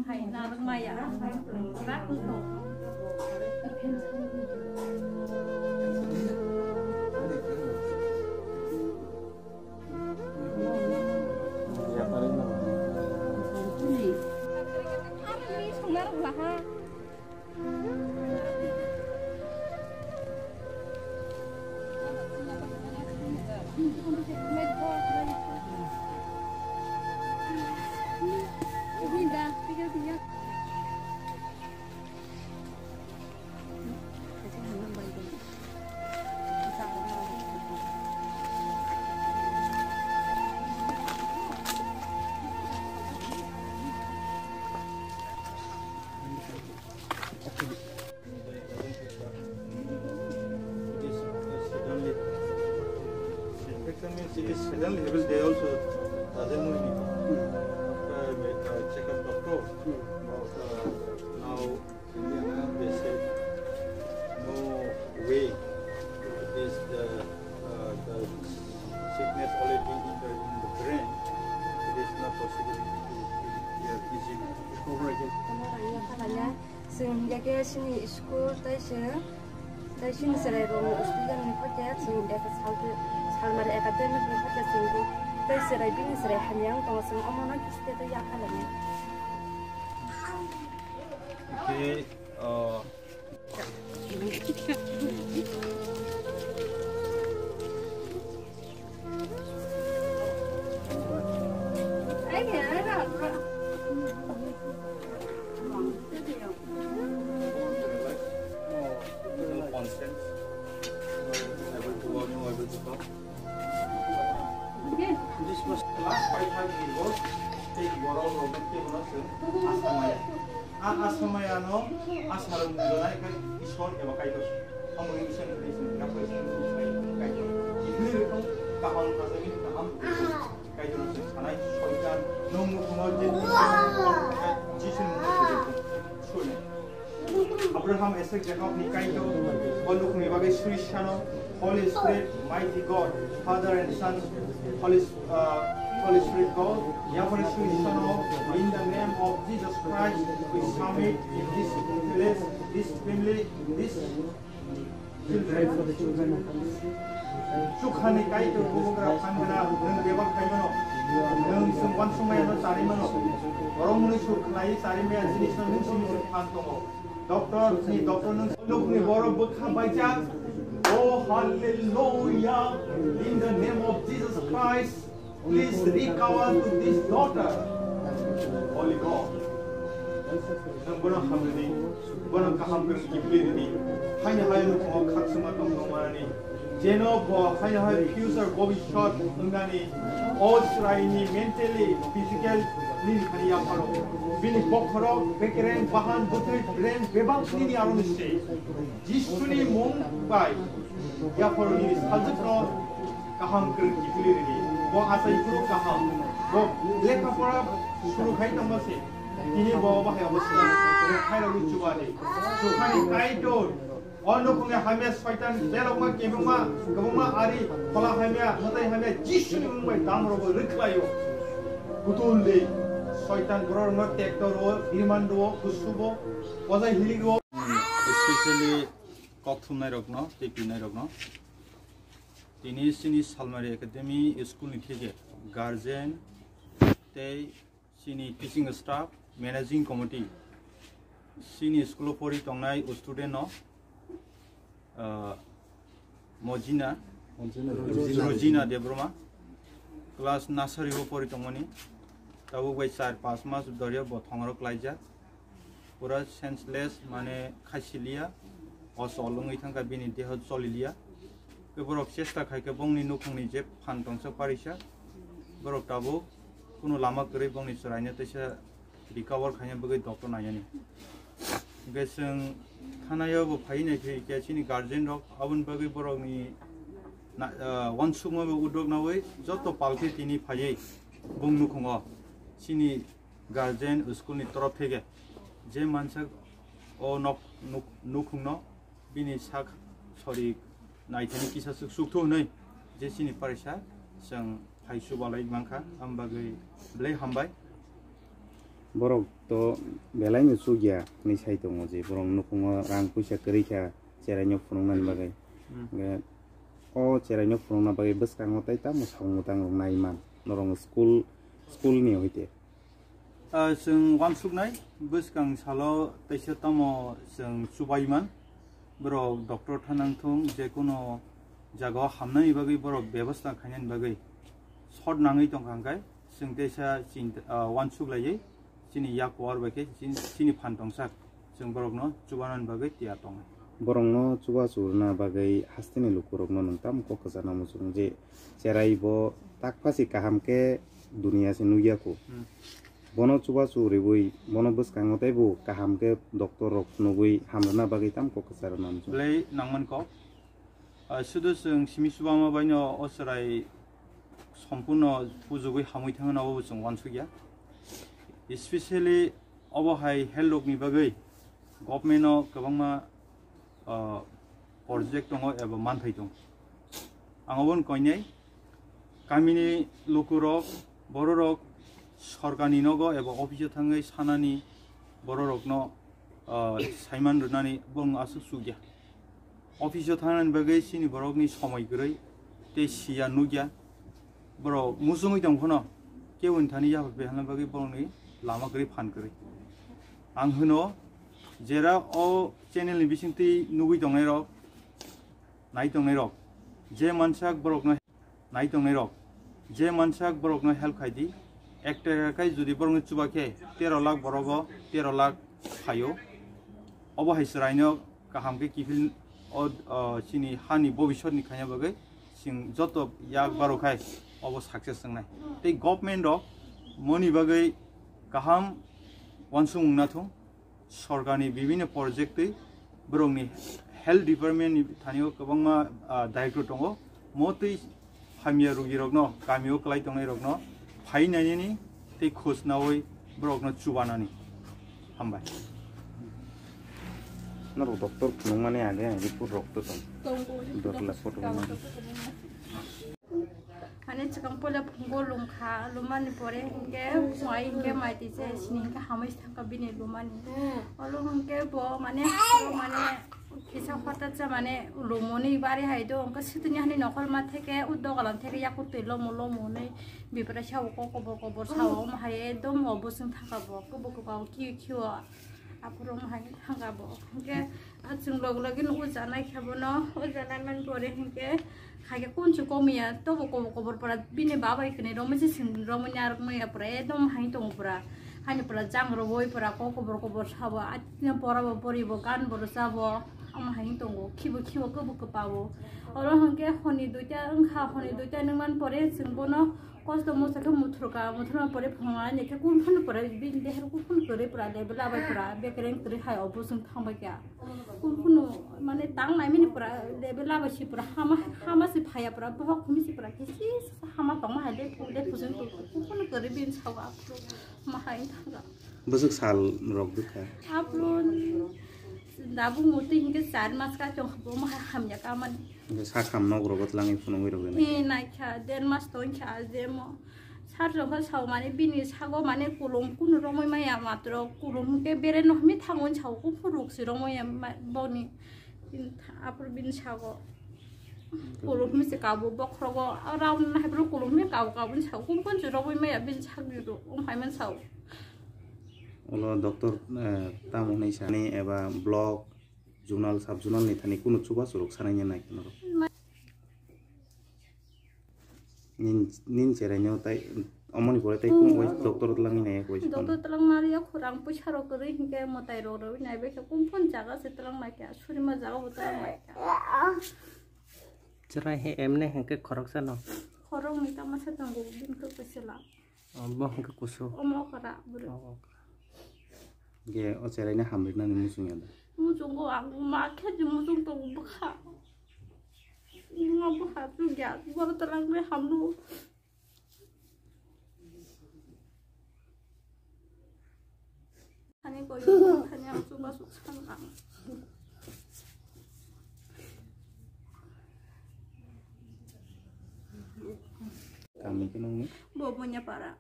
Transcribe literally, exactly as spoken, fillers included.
Hai narwk maya. Rak wngkho. Songna rwla ha. It is, uh, suddenly. Infection means it is suddenly, every day also doesn't know anything. After, uh, check up doctor, but, uh, now they said no way. It is the, uh, the sickness already entered in the brain. It is not possible to clear easily. Over again. Chwng hinkhe chini school tei chwng, tei chini chwrairokni student ni hakhe chwng eka salmari academic ni hakhe chwng tei chwrai bini chwrai hamya wng tongo, chwng omono kiste tei yakha lainai. Khe, uh, Conscience. Able to walk, able to talk. This was last five hundred years, tei borok rok tei bono chwng asamaya. A asamaya no asarok nujolai khe Ishwar eba Kaitor. Omo ni bising tei chwng yaphai chwng Ishwar Kaitor. Ibni rwkong kaham asagini kaham Kaitor no chwng sanai Soitan nung nukhungo je Jisu ni mungwi soi. Abraham, Isaac, Jacob ni Kaitor, o nukhungni bagwi suri sano, Holy Spirit, mighty God, Father and Son, Holy, uh, Holy Spirit God, yaphar suri sano, in the name of Jesus Christ, we submit in this village, this family, this children. Chukhani Kaitor bubagra phanjana, nwng bebak khaimano, nwng chwng uansukmaya no charimano, borok mwnwi sur khlai charimaya jinisno nwng simi se phan tongo. Doctor, ni doctor nwng nukni borok bwkha baijak. Oh, hallelujah. In the name of Jesus Christ, please recover to this daughter. Holy God. Nwng bono hamrwdi, bono kaham kwrwng kiphilwi rwdi. Haino hai nukhungo khakchangma tongthokmanani. Jeno bo haino hai future bobiswt wngnani o chwraini mentally, physical nini thani yapharo. Bini bokhorok, bekereng, bahan, bwthwi, brain bebak nini aro ni se. Jisuni mung bai yapharo nini sajwkno kaham kwrwng kiphilwi rwdi. Bo achai phuru kaham. Bo lekha pora suru khai tongma se. Tini bo bahai obo swnam. Bo khairokni chuba di. Chukhani Kaitor. O nukhungni hamya soitan, belokma, kebengma, kwbangma ari, phola hamya, mwtai hamya, Jisuni mung bai damrogo rwkhlaio. Kutuldi soitan bororokno tekto rwo, rimando rwo, kusubo, ojai hilik rwo. Especially kok thumnairokno tei twinairokno. Tini chini Salmari Academy school ni theke guardian tei chini teaching staff, managing committee, chini school o pori tongnai student no, ah, Mojina, Mojina. Rojina Debbarma, class nursery o pori tongmani, tabuk bai char panch mas dhoriya bo thongro klaijak. Pura senseless, mane khaisiliya, o chol wngwi thangkha, bini deho choliliya. Tei borok chesta khaikhe bongni nukhungni je phan tongsa parisa, borok tabuk kunu lama kwrwi bongni chwraino teisa recover khaina bagwi doctor nainani. Hwnkhe chwng thanaio bo phaiwi naiphi khe chini guardian rok aboni bagwi borokni na-, ah, uansukma bai uduk naui joto palkhe tini phaiwi bong nukhungo chini guardian school ni torof theke je mansa o nok nuk-, nukhungno bini sak sori naithani kisa suk suk thu hwnwi je chini parisa chwng phai chubalai mankha, am bagwi belai hambai. Borok to belai no chukya hinwi sai tongo je borok nukhungo rang puisa kwrwi kha cheraino phunuknani bagwi. Hmm. Hwnkhe o cheraino phunukna bagwi bwskango tei tamo samung mwtangrok nai man norok school, school ni hoite. Ah, chwng uansuknai bwskang salo teisa tamo chwng chubai man. Borok doctor thanang thung, je kono jagao hamnani bagwi borok bebosta khainani bagwi sot nangwi tongkha hwnkhe chwng teisa chinta, ah, uansuk laiwi chini yak kuar bai khe chin-, chini phan tongsak chwng borokno chubanani bagwi tiyar tongnai. Borokno chubachu rwna bagwi hasteni lukurokno nwng tamo kok kwcharna muchung je cherai bo takphasi kaham khe duniya se nukya kho. Hmm. Bono chubachu riwi bono bwskango teibo kaham khe doctor rok nugwi hamrwna bagwi tamo kok kwcharna muchung. Belai nangman kok. Ah, sudu chwng simi chubama baino o chwrai sompurno pujugwi hamwi thangna obo chwng uansukya. Especially obo hai health rokni bagwi government-o kwbangma, ah, project tongo eba manthai tongo. Ang obono koinai kamini lukurok, bororok sorkarni nogo eba office-o thangwi sanani bororokno, ah, saiman rwnani bong aswk chukya. Office-o thangnani bagwi chini borokni somoi kwrwi tei siya nukya. Borok muchungwi tong phano keboni thani yapha paihalna bagwi borokni lama kwrwi phan kwrwi. Ang hwno jera o channel ni bisingtwi nugwi tongnairok, nai tongnairok, je mansak borokno nai tongnairok, je mansak borokno help khai di. Ek taka khai jodi borokno chuba khe tero lakh borogo tero lakh phaio. Obo hai chwraino kaham khe kiphil o, o, chini hani bobiswtni khaina bagwi chwng joto yak baro khai obo success wngnai. Tei government rok moni bagwi kaham uansukmung nathung. Sorkarni bibhinno project twi borokni health department ni thani o kwbangma, ah, daitw tongo. Mo twi hamya rugirokno, kamio kwlai tongnairokno phai nainani tei khoj naui borokno chubanani. Hambai. Norok doctor phunukmani age age pur rokto tong. Tongo. Dor la photo. Mane chikang pole phungo lungkha, lumani pore hinkhe mai hinkhe mai tise sini hinkhe hamwi thangkha bini lumani. Olo hinkhe bo mane, mane kisa hota cha mane lumoni bari hai do, hinkhe sitini hani nokol ma theke, u dogalam theke yakur twi lomo lomo hwnwi bipra sao kok kobor kobor sao, omo hai ekdom obo chwng thangkha bo, kubu kubu kiu kiu. Aphuru omo hai thangkha bo. Hinkhe a chwng log login uja nai khe bono, uja nai man pore hinkhe hai khe kunchu komiya, tobo kobo kobor pora bini babai kwnwi romwi se sing romwi narwk maya pura, ekdom hai tongo pura. Haini pura jang rwui pura kok kobor kobor sabo, atino pora bo pori bo, gan bo rwcha bo, omo hai tongo, khibo khibo kwbo kwpa bo. Oro hinkhe honi duita wngkha, honi duita nungman pore chwng bono kosto mosto khe muthurkha, muthurma pore phunuknani khe kunu phano pore bini deher kunu phano kwrwi pura level abai pura bekereng kwrwi hai obo chwng thangbai kha. Kunu phano mane tang naimani pura level abai si pura hama, hama si phaiya pura bohok hwnwi si pura kisi hama tongma hai le phung le phujung tong kunu phano kwrwi bini sao aphuru ma hai thangkha. Bwswk sal rok bwkha? Aphuru dabung mutwi hinkhe char mas ka chong bo ma hamya ka mani. Hwnkhe sak ham nok rogo tlangwi phunugwi rwgwi nai. He naikha, der mas tongkha jemo. Sar jokha sao mane bini sago mane kulum kunu romwi maya matro kulum hwnkhe bere no hwnwi thango sao kuphur ruk se romwi ya ma-, boni. Aphuru bini sago kulum hwnwi se kabo bokhrogo, a round nahai bro kulum hwnwi kabo kabo ni sao kum kun se romwi maya bini sakni ro, um hai man sao. Ulo doctor, eh, tamo hwnwi sani eba block, zonal, sub zonal ni thani kunu chubachu rok sanai ya nai norok. Nin, nin cherai no tai, omoni pore tai kunu wai doctor twlang ni nai wai. Doctor twlang nari ya khurang puisa rok kwrwi hinkhe mwtai rok rwi nai bai khe kum phun jaga se twlang nai khe surima jaga bo twlang nai khe. Cherai he emne hinkhe khoroksa no. Khorok ni tama sa tongo bini khe kwchwla. Oh, bo hwnkhe kusu. Omo okra, bwrwi. Oh, okra. Ge, o cherai no hamriknani muchung ya da? Muchungo ang ma khe je muchung tongo bwkha. Ngo bwkha chukya, boro twlang bai hamlu. Ani koi, ani ang chuba suk san ang. Kami khe nungni? Bo Bunyapara.